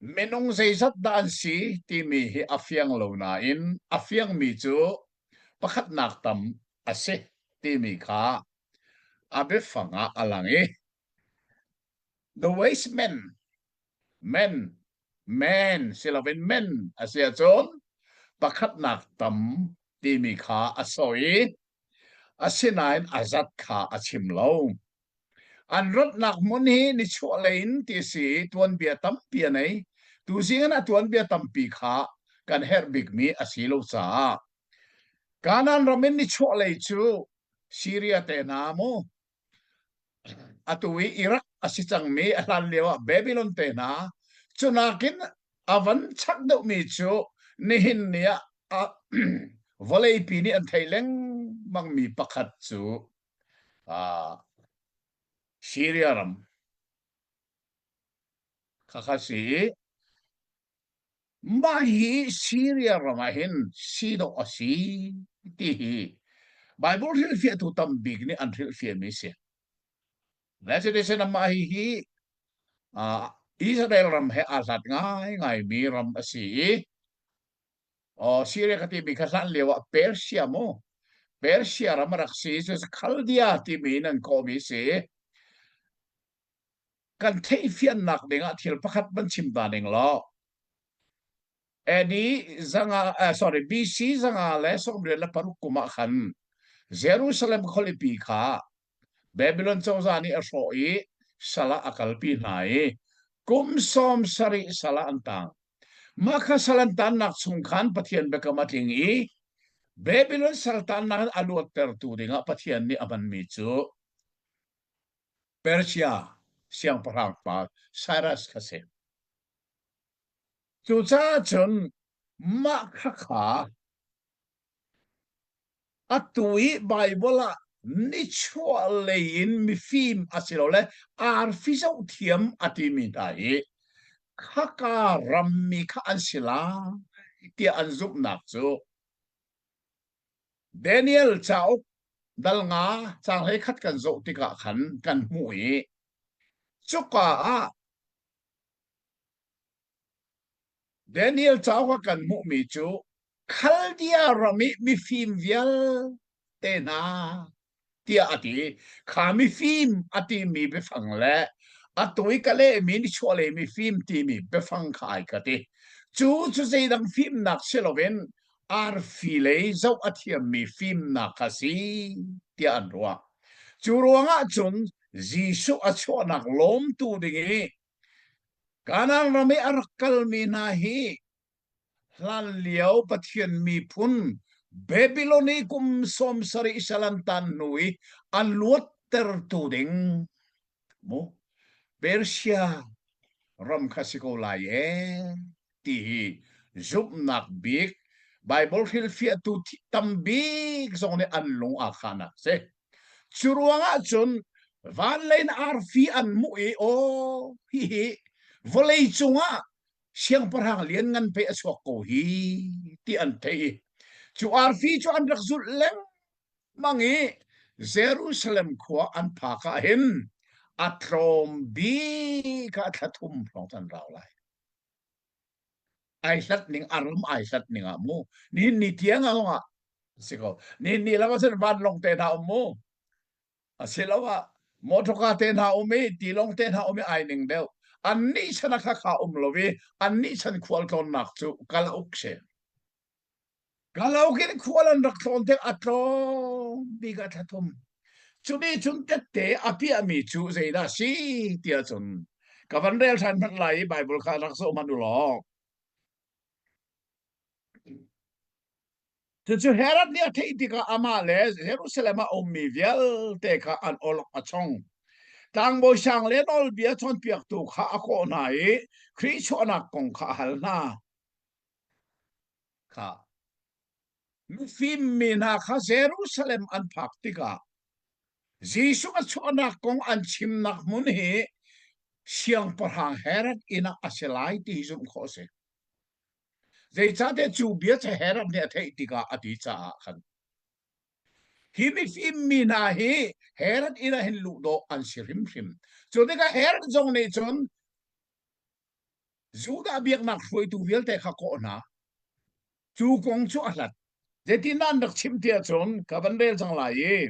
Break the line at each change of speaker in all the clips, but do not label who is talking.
Minung zeizat dah an si timi hi a fiang lo nain a fiangmi cu pakhatnak tam a si timi kha a biafang ah a lang i the wise men men men si loin men a si ahcun pakhatnak tam timi kha a sawh i asinain a zat kha a chim lo. An ratnak hmun hi nichuahlei in ti a si i tuanbia tampi a nei. Tuzing in a tuanbia tampi kha kan herh bikmi a si lo caah Kanaan ram in nichuahlei cu Syria te hna mu atu i Iraq a si cangmi a hlan lio ah Babylon te hna cu nakin a van chak deuhmi cu nihin ni ah vawleipi nih an theih lengmangmi pakhat cu uh, Syria ram khakha si i mah hi Syria ram ah hin si dawh a si ti hi Bible hrilhfiahtu tam bik nih an hrilhfiahmi si. Cuticun amah hi hi uh, Israel ram he aa hlat ngaingaimi ram a si i Oh, Syria ka timi kha hlan lio ah Persia mu. Persia ram a rak si cu Khaldia timi in an kawhmi si. Kan theihfiannak ding ah thil pakhat van chim ta ning law. AD zanga uh, sorry BC zanga le 96 kum ah khan Jerusalem khualipi kha Babylon cozah nih a hrawh i sal ah a kalpi hna i kum 70 sal ah an tang. Mah kha sal an tannak chung khan Pathian biakam a tling i Babylon sal tannak in a luattertu dingah Pathian nih a hmanmi cu Persia siangpahrang pa Cyrus kha si. Cucaah cun mah khakha Atu i Baibal ah nichuahlei in mifim asilole arfi zohthiam a timi hna hi khaka rammi kha an si lai tiah an zumhnak cu Daniel cauk dal nga caang 11 kan zoh tikah khan kan hmuh i cuka ah Daniel cauk ah kan hmuhmi cu Khaldia ram i mifim vialte hna tiah a ti. Kha mifim a timi biafang le atu i ka lehmi nichuahlei mifim timi biafang kha ai ka ti. Cu cu zeidang fimnak si loin arfi lei zoh a thiammi fimnak kha si tiah an ruah. Cu ruangah cun Jesuh a chuahnak lawmtu ding i Kanaan ram i a rak kalmi hna hi hlanlio Pathian miphun Babylon i kum 70 sal an tan hnu i a luattertu ding mu Persia ram kha si ko lai ee ti hi zumhnak bik Bible hrilhfiahtu tam bik zong nih an lung aa khahnak si. Cu ruangah cun van lei in arfi an hmuh i aw hihi vawlei cungah siangpahrang lianngan pei a chuak ko hi ti an theih i cu arfi cu an rak zulh lengmang i Jerusalem khua an phak ah hin a tlawm bik ah thla thum hrawng an rau lai. Ai hlat ning a ram ai hlat ning ah mu nihin ni tiang ah ah si ko nihin ni lam ah cun vanlawng te hna um mu asiloah motorka te hna um i tilawng te hna um i ai ning deuh annih chan ah kha kha um lo i annih chan khualtlawnnak cu kalauk si Kalauk in khual an rak tlawn tik a tlawm bik ah thla thum. Cu nih cun tette a piahmi cu zeidah si tiah cun ka van rel ṭhan hmanh lai i Bible kha rak zoh hmanh u law. Cucu Herod nih a theih tikah amah le Jerusalem ah a ummi vialte kha an awlok a chong. Tlangbawi sang le nawlbia cawnpiaktu kha a kawh hna i Khrih chuahnak kong kha a hal hna. Kha mifim mi hna kha Jerusalem an phak tikah Jesuh a chuahnak kong an chimnak hmun hi siangpahrang Herod inn ah a si lai ti hi zumh khawh a si. Zeicahtiah cu bia cu Herod nih a theih tikah a ti caah khan hi mifim mi hna hi Herod inn ah hin luh dawh an si hrimhrim. Cu tikah Herod zong nih cun. Judah biaknak hruaitu vialte kha kawh hna. Cu kong cu a hlat. Zeitin an rak chim ti ahcun ka van rel cang lai i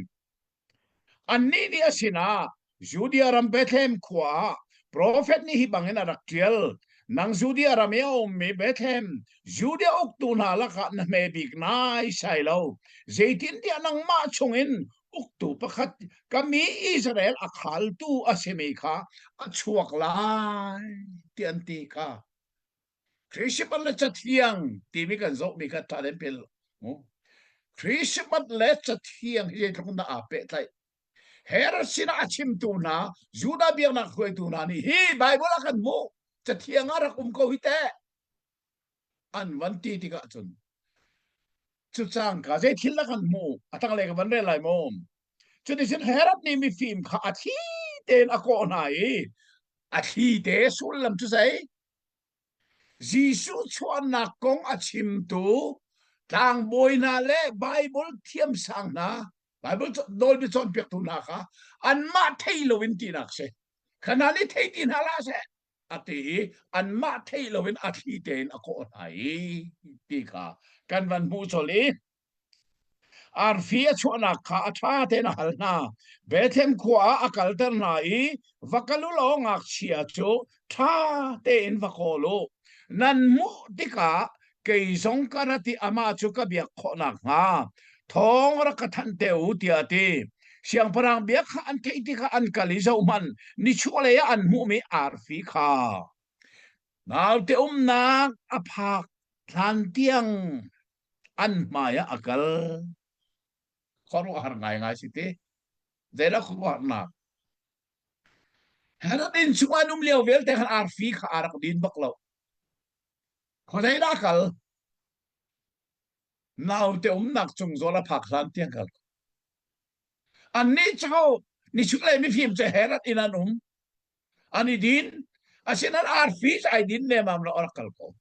annih nih a sinah Judea ram Bethlehem khua ah profet nih hi bangin a rak ṭial. Nang Judea ram i a ummi Bethlehem, Judea uktu hna lakah na hme bik naisai lo. Zeitintiah nangmah chungin uktu pakhat ka mi Israel a khaltu a simi kha a chuak lai ti an ti kha. Christmas le Cathiang timi kan zohmi kha ṭha tein pel. Christmas le Cathiang hi zeitluk dah aa pehtlaih. Herod sinah a chimtu hna Judah biaknak hruaitu hna nih hi Bible ah kan hmuh Cathiang ah rak um ko hi teh an van ti tikah cun cu cangka zei thil dah kan hmuh a tanglei ka van rel lai maw cuticun Herod nih mifim kha a thli tein a kawh hna i a thli te sullam cu zei Jesuh chuahnak kong a chimtu tlangbawi hna le Baibal thiamsang hna, Baibal nawlbia cawnpiaktu hna kha anmah thei loin tinak si. Kha hna nih thei ti hna hlah seh a ti i anmah thei loin a thli tein a kawh hna i ti kha kan van hmuh colh i Arfi a chuahnak kha a ṭha tein a hal hna. Bethlehem khua ah a kalter hna i va kal u law ngakchia cu ṭha tein va kawl u. Nan hmuh tikah kei zong ka rat i amah cu ka biak khawh nakhnga thawng rak ka thanh te u tiah a ti. Siangpahrang bia kha an theih tikah an kal i zohhmanh, nichuahlei ah an hmuhmi arfi kha naute umnak a phak hlan tiang an hmai ah a kal. Khuaruahhar ngaingai si ti. Zeidah khuaruahharnak? Herod inn chung an um lio vialte khan arfi kha a rak din bak lo. Khuazei dah a kal? Naute umnak cung zawl a phak hlan tiang kal. Annih cu nichuahlei mifim cu Herod inn an um. An i din. Asinain arfi cu ai din nemam lo a rak kal ko.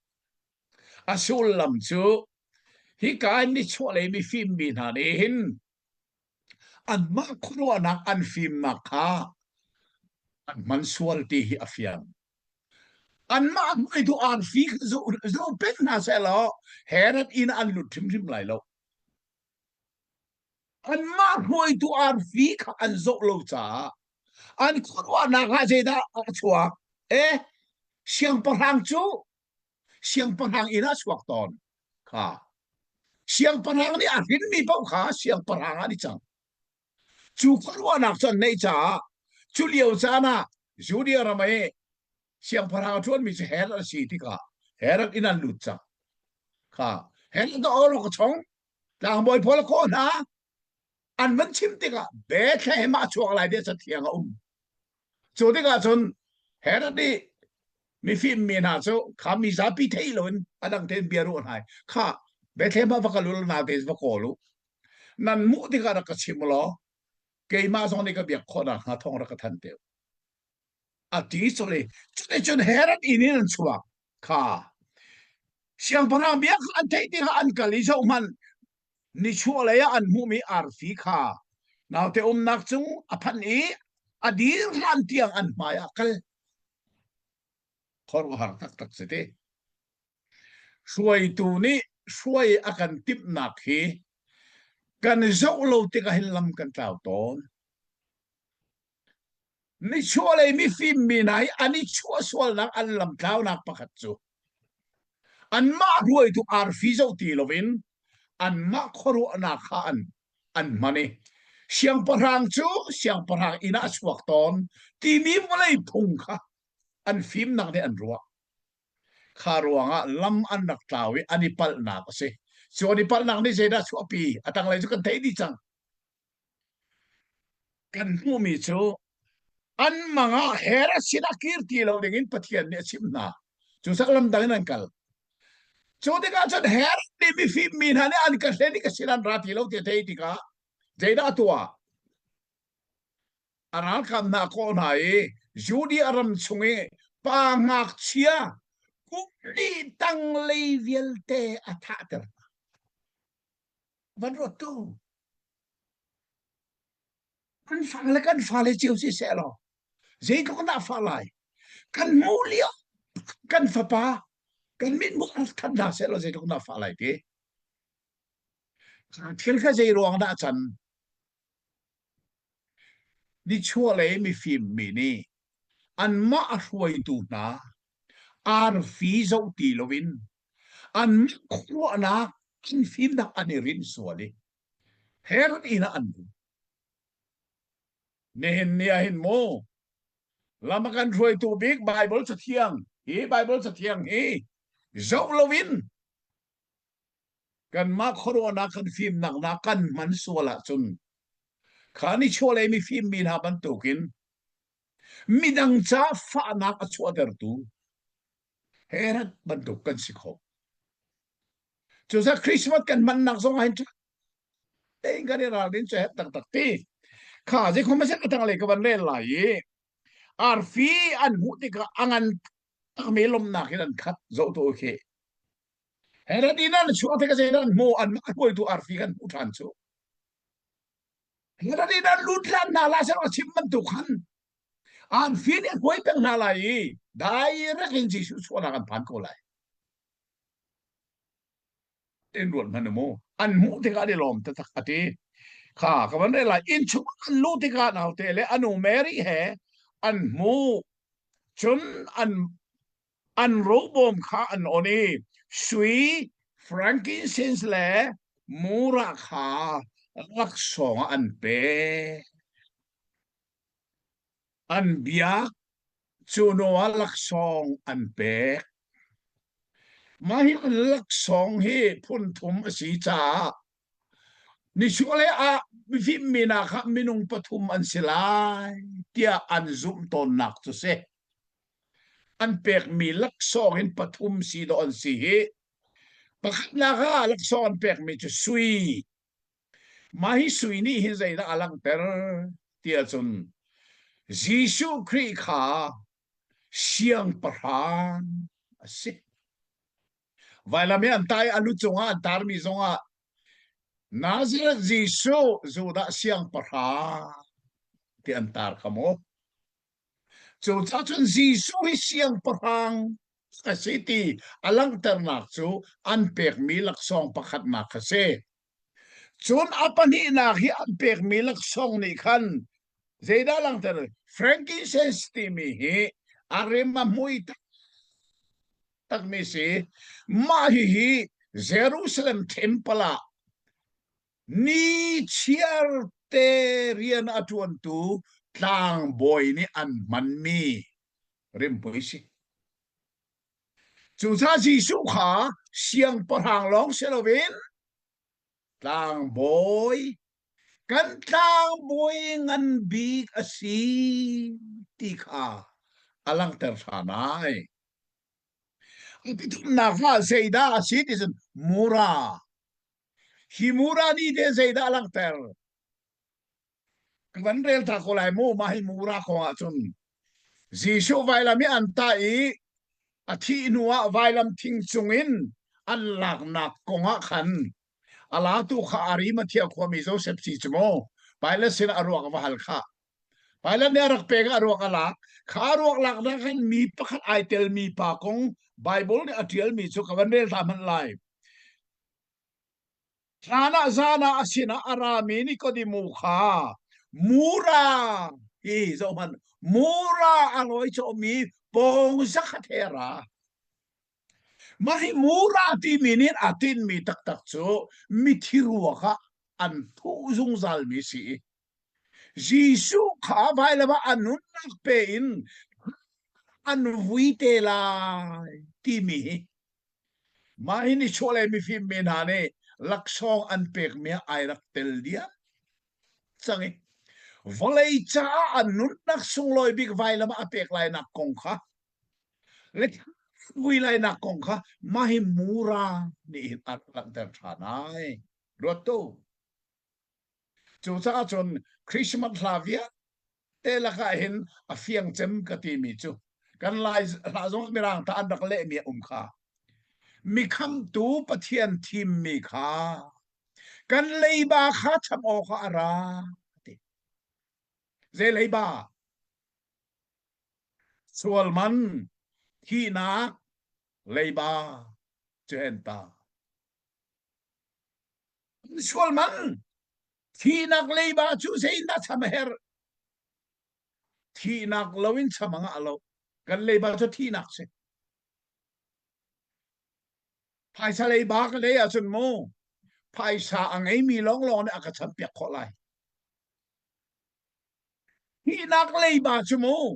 A sullam cu hika in nichuahlei mifim mi hna nih hin anmah khuaruahnak an fimnak kha an hman sual ti hi a fiang. Anmah hruaitu arfi kha zoh peng hna sehlaw Herod inn ah an lut hrimhrim lai lo. Anmah hruaitu arfi kha an zoh lo caah an khuaruahnak ah zeidah a chuak? Eh, siangpahrang cu siangpahrang inn ah chuak tawn kha siangpahrang nih a hrinmi paoh kha siangpahrang ah an i cang cu khuaruahnak cu an neih caah cu lio caan ah Judea ram i siangpahrang a ṭuanmi cu Herod a si tikah Herod inn an lut cang kha Herod a chong tlangbawi pawl a kawh hna an van chim tikah Bethlehem ah a chuak lai tiah cathiang a um. Cu tikah cun Herod nih mifim mi hna cu kha mi zapi thei loin a dang tein bia ruah hna kha Bethlehem ah va kal u law naute va kawl u nan hmuh tikah rak ka chim u law keimah zong nih ka biak khawh nakhnga thawng rak ka thanh te u a ti cawlh i cuticun Herod inn in an chuak kha siangpahrang bia kha an theih tikah an kal i zohhmanh nichuahlei ah an hmuhmi arfi kha naute umnak cung a phanh i a dir hlan tiang an hmai ah kal khuaruahhar taktak si ti hruaitu nih hruai a kan timhnak hi kan zoh lo tikah hin lam kan tlau tawn Nichuahlei mifim mi hna hi an i chuahsualnak an lamtlaunak pakhat cu anmah hruaitu arfi zoh ti loin anmah khuaruahnak kha an an hman i siangpahrang cu siangpahrang inn ah a chuak tawn timi vawlei phung kha an fimnak nih an ruah. Kha ruangah lam an rak tlau i an i palhnak a si. Cu an i palhnak nih zeidah chuahpi? A tanglei cu kan theih dih cang. Kan hmuhmi cu an mang ah Herod sinah kir ti lo dingin Pathian nih a chimh hna. Cu sak lam dang in an kal. Cu tikah cun Herod nih mifim mi hna nih an ka hlen i ka sin an ra ti lo ti a theih tikah zeidah a tuah? A ralkap hna kawh hna i Judea ram chung i pa ngakchia kum li tanglei vialte a thahter hna. Van ruat tu. Kan fale kan fale cio si seh law zeitluk dah fa lai. Kan hmuh lio. Kan fapa kan mithmuh rak than hna seh law zeitluk dah fah lai ti. Thil kha zei ruang dah can? Nichuahlei mifim mi nih anmah a hruaitu hna arfi zoh ti loin an khuaruahnak an fimnak an i rinh sual i Herod inn ah an um. Nihin ni ah hin mu lam a kan hruaitu bik Bible Cathiang hi Bible Cathiang hi zoh loin kanmah khuaruahnak kan fimnak na kan hman sual ahcun kha ni chuahlei mi fimmi hna bantukin midang ca fahnak a chuahtertu Herod bantuk kan si kho. Cucaah Christmas kan hmannak zong ah hin tein kan i ralrin cu herh taktak ti. Kha zeikhom a set a tanglei ka van rel lai i arfi an hmuh tikah a ngan takmi lawmhnak in an khat zoh tu khi. Herod inn an chuah tikah zeidah an hmuh an hruaitu arfi kan hmuh ṭhan cu. Herod inn an lut hlan hna la seh a chim bantuk khan arfi nih a hruai peng hna lai i direct in Jesuh chuahnak an phan ko lai. In ruat hmanh mu an hmuh tikah an i lawm taktak a ti. Kha ka van rel lai inn chung an luh tikah naute le anu Mary he an hmuh cun an an robawm kha an on i sui frankincense le mura kha laksawng ah an pek. An biak cu hnu ah laksawng an pek. Mah hi laksawng hi phun thum a si caah nichuahlei ah mifimmi hna kha minung pathum an si lai tiah an zumh tawnnak cu si. An pekmi laksawng in pathum si dawh an si hi. Pakhatnak ah laksawng an pekmi cu sui. Mah hi sui nih hin zeidah a langhter ti ahcun Jesuh Khrih kha siangpahrang a si. Vailam i an tai a lu cungah an tarmi zongah Nazareth Jesuh Judah siangpahrang ti an tar kha mu. Cucaah cun Jesuh hi siangpahrang a si ti a langhternak cu an pekmi laksawng pakhatnak a si. Cun a pahnihnak hi an pekmi laksawng nih khan zeidah langhter? Frankincense timi hi a rim a hmui takmi si. Mah hihi Jerusalem temple ah Ni chiarte rian a ṭuantu tlangbawi nih an hmanmi rimhmui si. Cucaah Jesuh kha siangpahrang lawng si loin tlangbawi, kan tlangbawi ngan bik a si ti kha a langhter ṭhan ai. A pathumnak ah zeidah a si ti cun mura Hi mura nih te zeidah a langhter? Ka van rel ta ko lai mu, mah hi mura kong ah cun. Jesuh vailam i an tah i a thih hnu ah vailam thing cungin an laknak kong ah khan a latu kha Arimathea khuami Joseph si cu mu Pilate sin a ruak va hal kha. Pilate nih a rak pek a ruak a lak. Kha a ruak laknak khan mi pakhat ai telmi pa kong Bible nih a ṭialmi cu ka van rel ta hmanh lai. Hlan ah zan ah a sinah a rami Nikodemu kha mura hi zohhmanh mura a lawi cawhmi pawng zakhat he a ra. Mah hi mura timi nih a tinhmi taktak cu mithi ruak ah an thuh zungzalmi si i Jesuh kha vailam ah a nunnak pe in an vui te lai timi hi Mah hi nichuahlei mifim mi hna nih laksawng an pekmi ah ai rak tel diam cang i vawlei caah an nunnak sunglawi bik vailam ah a pek lainak kong kha le vui lainak kong kha mah hi mura nih hin a rak langhter ṭhan ai. Ruat tu. Cucaah cun Christmas hla vialte lakah hin a fiang cem ka timi cu kan Lai hla zong Mirang ta an rak lehmi a um kha. Mi khamtu Pathian thimmi kha kan leiba kha cham awkah a ra ti. Zei leiba? Sual man, thihnak. Leiba cu hen ta. Sual man thihnak leiba cu zeiindah cham a herh? Thihnak loin cham a ngah lo. Kan leiba cu thihnak si. Phaisa leiba ka lei ahcun mu phaisa a ngeimi lawnglawng nih a ka champiak khawh lai. Thihnak leiba cu mu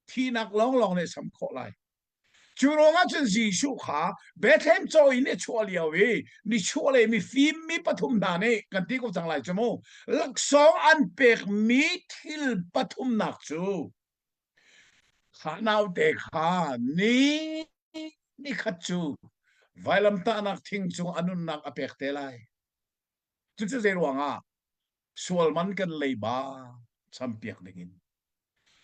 thihnak lawnglawng nih sam khawh lai. Cu ruangah cun Jesuh kha Bethlehem caw in a chuah lio i nichuahlei mifim mi pathum hna nih kan ti ko cang lai cu mu laksawng an pekmi thil pathumnak cu kha naute kha ni nikhat cu vailamtahnak thing cung a nunnak a pek te lai. Cucu zei ruangah sual man kan leiba champiak dingin.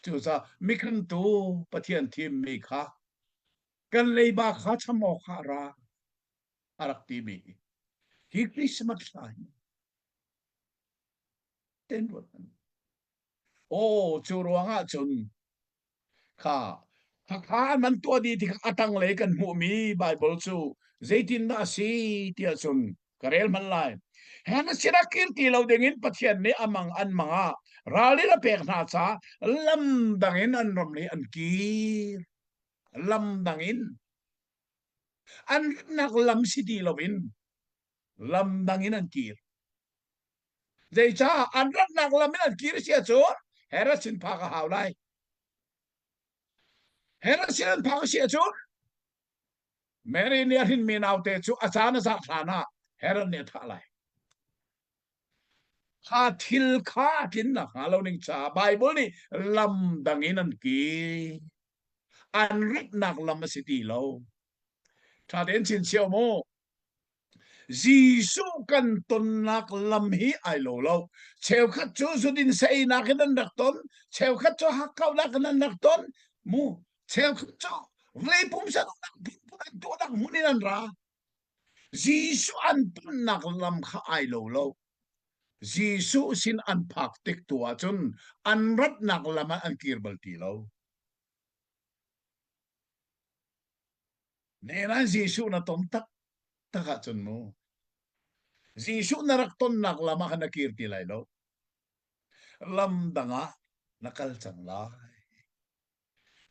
Cucaah mikhantu Pathian thimmi kha kan leiba kha cham awk ah ra a rak timi hi hi Christmas hla hi ten ruat hmanh. Aw cu ruangah cun Kha khakha an man tuah dih tikah a tanglei kan hmuhmi Baibal cu zeitindah a si tiah cun ka rel hmanh lai. Hen sinah kir ti lo dingin Pathian nih a mang an mang ah ralrin a pek hna caah lam dang in an ram lei an kir. Lam dang in an ratnak lam si ti loin lam dang in an kir. Zeicah an ratnak lam in an kir si ahcun Herod sin phak a hau lai. Herod sin an phak si ahcun Mary nih a hrinmi naute cu a caan a zah hlan ah Herod nih a thah lai. Kha thil kha a tlin nakhnga lo ning caah Bible nih lam dang in an kir. An ratnak lam a si ti lo. Ṭha tein chinchiah mu. Jesuh kan tonnak lam hi ai lo lo. Cheukhat cu zudin saeinak in an rak ton, cheukhat cu hakkauhnak in an rak ton, mu cheukhat cu vawlei pumsa duhnak phunphun an tuahnak hmun in an ra. Jesuh an tonnak lam kha ai lo lo. Jesuh sin an phak tik tu ahcun an ratnak lam ah an kir bal ti lo. Nain Jesuh na ton taktak ahcun mu Jesuh na rak tonnak lam ah khan na kir ti lai lo. Lam dang ah na kal cang lai.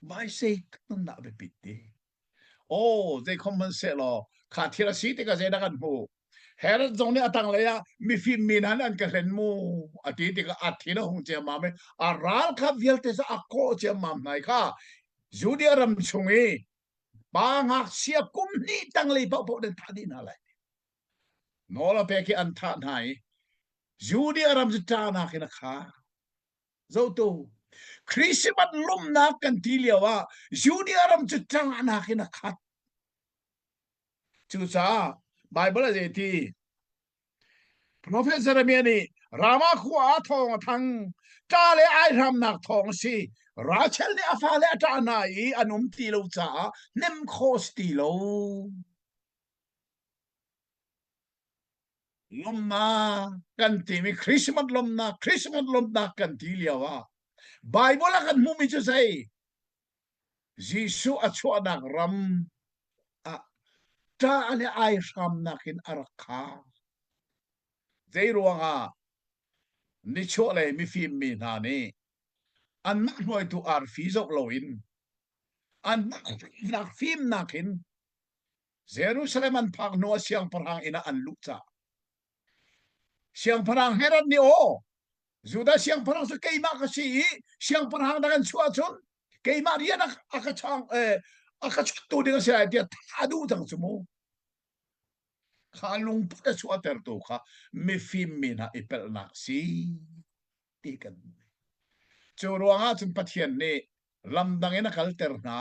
Vaisei tak na biapit ti. Oh, zeikhom hmanhsehlaw kha thil a si tikah zeidah kan hmuh? Herod zong nih a tanglei ah mifim mi hna nih an ka hlen mu a ti tikah a thin a hung ciammam i a ral kha vialte cu a kawh ciammam hna i kha Judea ram chung i pa ngakchia kum hnih tanglei paohpaoh nan thah dih hna lai. Nawl a pek i an thah hna i Judea ram cu ṭahnak in a khar. Zotu Christmas lawmhnak kan ti lio ah Judea ram cu ṭahnak in a khat. Cucaah Baibal a zei ti? Profet Jeremiah nih Ramah khua ah thawng a thang. Ṭa le aihramnak thawng a si. Rachel nih a fale a ṭah hna i an um ti lo caah hnem khawh si ti lo. Lawmhnak kan timi Christmas lawmhnak, Christmas lawmhnak kan ti lio ah Bible ah kan hmuhmi cu zei? Jesuh a chuahnak ram ah ṭah le aihramnak in a rak khar. Zei ruangah nichuahlei mifim mi hna nih anmah hruaitu arfi zoh loin anmah fimnak fimnak in Jerusalem an phak hnu ah siangpahrang inn ah an luh caah Siangpahrang Herod nih aw Judah siangpahrang cu keimah ka si i siangpahrang dang an chuah cun keimah rian a ka chang a ka chuttu ding a si lai tiah thah a duh cang cu mu. Kha lungput a chuahtertu kha mifim mi hna i pelhnak si ti kan hmuh. Cu ruangah cun Pathian nih lam dang in a kalter hna.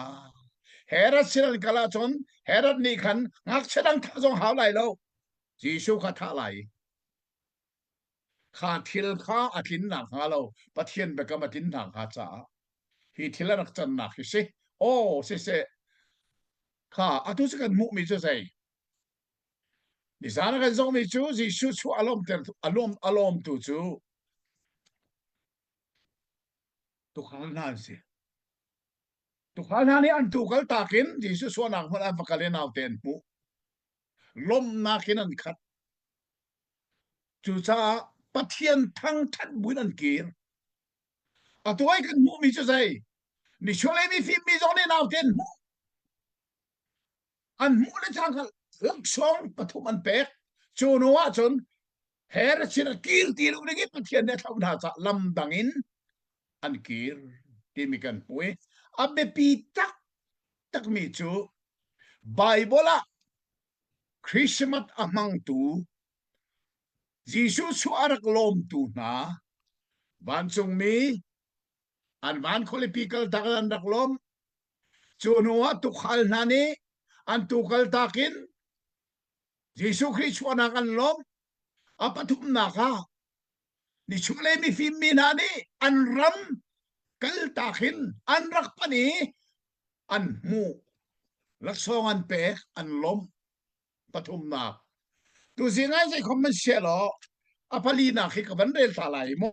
Herod sin an kal ahcun Herod nih khan ngakchia dang thah zong hau lai lo. Jesuh kha thah lai. Kha thil kha a tlin nakhnga lo Pathian biakam a tlin nakhnga caah hi thil a rak cannak hi si. Aw siseh kha atu cu kan hmuhmi cu zei? Nizan a kan zohmi cu Jesuh chuah a lawmter a lawm a lawmtu cu tuukhal hna an si. Tuukhal hna nih an tuu kaltak in Jesuh suahnak hmun an va kal i naute an hmuh. Lawmhnak in an khat. Cucaah Pathian thangṭhat buin an kir. Atu ai kan hmuhmi cu zei? Nichuahlei mifim mi zong nih naute an hmuh. An hmuh le cangka laksawng pathum an pek. Cu hnu ahcun Herod sin ah kir ti lo ding in Pathian nih a thlauh hna caah lam dang in an kir timi kan hmu i a biapi taktakmi cu Baibal ah Christmas a hmangtu Jesuh chuah a rak lawmtu hna vancungmi an van khualipi kaltak an rak lawm. Cu hnu ah tuukhal hna nih an tuu kaltak in Jesuh Khrih chuahnak an lawm. A pathumnak ah nichuahlei mifim mi hna nih an ram kaltak in an rak panh i an hmuh. Laksawng an pek, an lawmh. Pathumnak. Tuzing ah zeikhom man sia law a palinak hi ka van rel ta lai mu.